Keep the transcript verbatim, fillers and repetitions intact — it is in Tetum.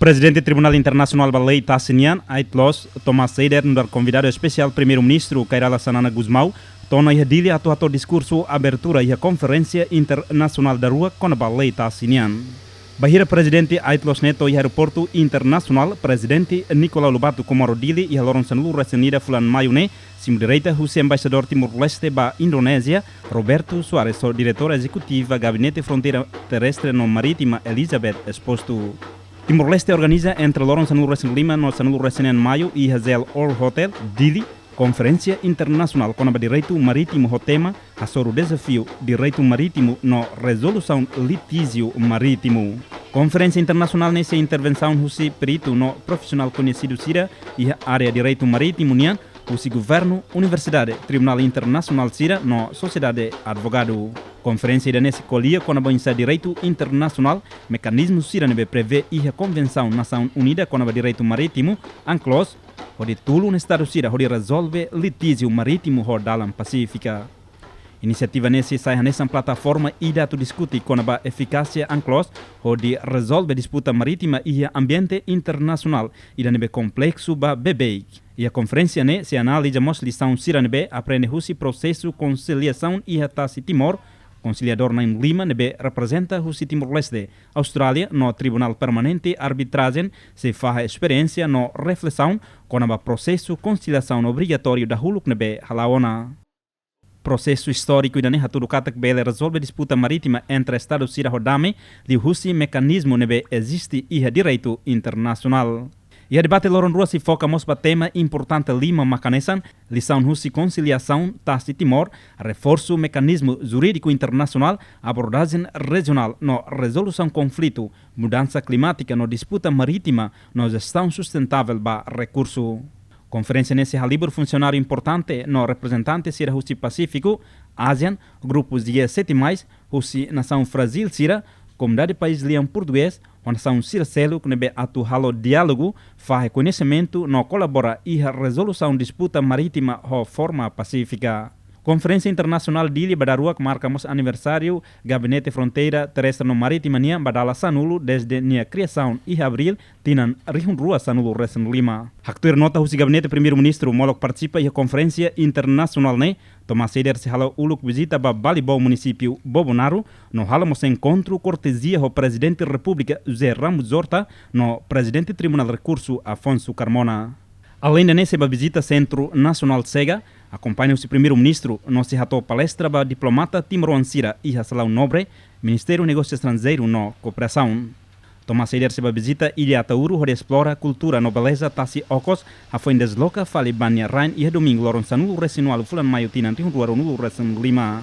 Prezidente Tribunál Internasionál ba Lei Tasi nian, AICLOS, Tomás Seyder, nu'udar konvidadu espesiál Primeiru-Ministru Kay Rala Xanana Gusmão, to'o ona iha Dili atu hato'o diskursu abertura iha konferénsia internasionál daruak kona-ba lei tasi nian. Bainhira Prezidente AICLOS ne'e to'o iha Aeroportu Internasionál Prezidente Nicolau Lobato Comoro Dili iha loron sanulu-resin-ida fulan Maiu ne'e, simu direita husi Embaixadór Timor-Leste ba Indonézia, Roberto Soares, ho Diretora Ezekutiva Gabinete Fronteira Terrestre no Marítima, Elizabeth Exposto. Timor-Leste organiza entre loron sanulu-resin-lima no sanulu-resin-neen Maiu iha J L Orr Hotel, Dili, konferénsia internasionál kona-ba direitu marítimu ho tema Hasoru Dezafiu Direitu Marítimu no Rezolusaun Litíjiu Marítimu. Konferénsia internasionál ne'e sei intervensaun husi peritu no profisionál koñesidu sira iha área direitu marítimu nian, husi governu, universidade, tribunál internasionál sira no sosiedade advogadu. Konferénsia ida-ne'e sei ko'alia kona-ba oinsá direitu internasionál, mekanizmu sira ne'ebé prevee iha Konvensaun Nasaun Unida kona-ba Direitu Marítimu, UNCLOS, hodi tulun estadu sira hodi rezolve litíjiu marítimu ho dalan pasífika. Inisiativa ne'e sei sai hanesan plataforma ida atu diskute kona-ba efikásia UNCLOS hodi rezolve disputa marítima iha ambiente internasionál ida ne'ebé kompleksu ba beibeik. Iha konferénsia ne'e sei analiza mós lisaun sira ne'ebé aprende husi prosesu konsiliasaun iha Tasi Timor, konsiliadór na'in-lima ne'ebé reprezenta husi Timor-Leste, Austrália no Tribunál Permanente Arbitrajen sei fahe esperiénsia no reflesaun kona-ba prosesu konsiliasaun obrigatóriu dahuluk ne'ebé hala'o ona. Prosesu istóriku ida-ne'e hatudu katak bele rezolve disputa marítima entre estadu sira ho dame, liuhusi mekanizmu ne'ebé eziste iha direitu internasionál. Iha debate loron rua sei foka mós ba tema importante lima mak hanesan, lisaun husi konsiliasaun Tasi Timor, reforsu mekanizmu jurídiku internasionál, abordajen rejionál no rezolusaun konflitu, mudansa klimátika no disputa marítima no jestaun sustentavel ba rekursu. Konferénsia ne'e sei halibur funsionáriu importante no reprezentante sira husi Pasífiku, ASEAN, grupu G sete mais, husi nasaun Brazíl sira, komunidade país lian portugés, ho nasaun sira seluk ne'ebé atu halo diálogu, fahe koñesimentu no kolabora iha rezolusaun disputa marítima ho forma pasífika. Konferénsia Internasionál Dili ba daruak marka mós aniversáriu Gabinete Fronteira Terrestre no Marítima nian ba dala sanulu dezde nia kriasaun iha abríl tinan rihun rua sanulu-resin-lima. Haktuir nota husi Gabinete Primeiru-Ministru, molok partisipa iha konferénsia internasionál ne'e, Tomás Seyder sei hala'o uluk vizita ba Balibou, munisípiu Bobonaro, no halo mós enkontru kortezia ho Prezidente Repúblika José Ramos Horta no Prezidente Tribunál Rekursu Afonso Carmona. Aleinde ne'e sei bá vizita Sentru Nasionál Sega, akompaña husi Primeiru-Ministru, no sei hato'o palestra ba diplomata timoroan sira iha Salaun Nobre, Ministériu Negósiu Estranjeiru no Kooperasaun. Tomás Seyder sei bá vizita Ilha Ataúru hodi esplora kultura no beleza tasi okos, hafoin desloka fali ba nia rain iha Domingu loron sanulu-resin-ualu fulan Maiu tinan rihun rua ruanulu-resin-lima.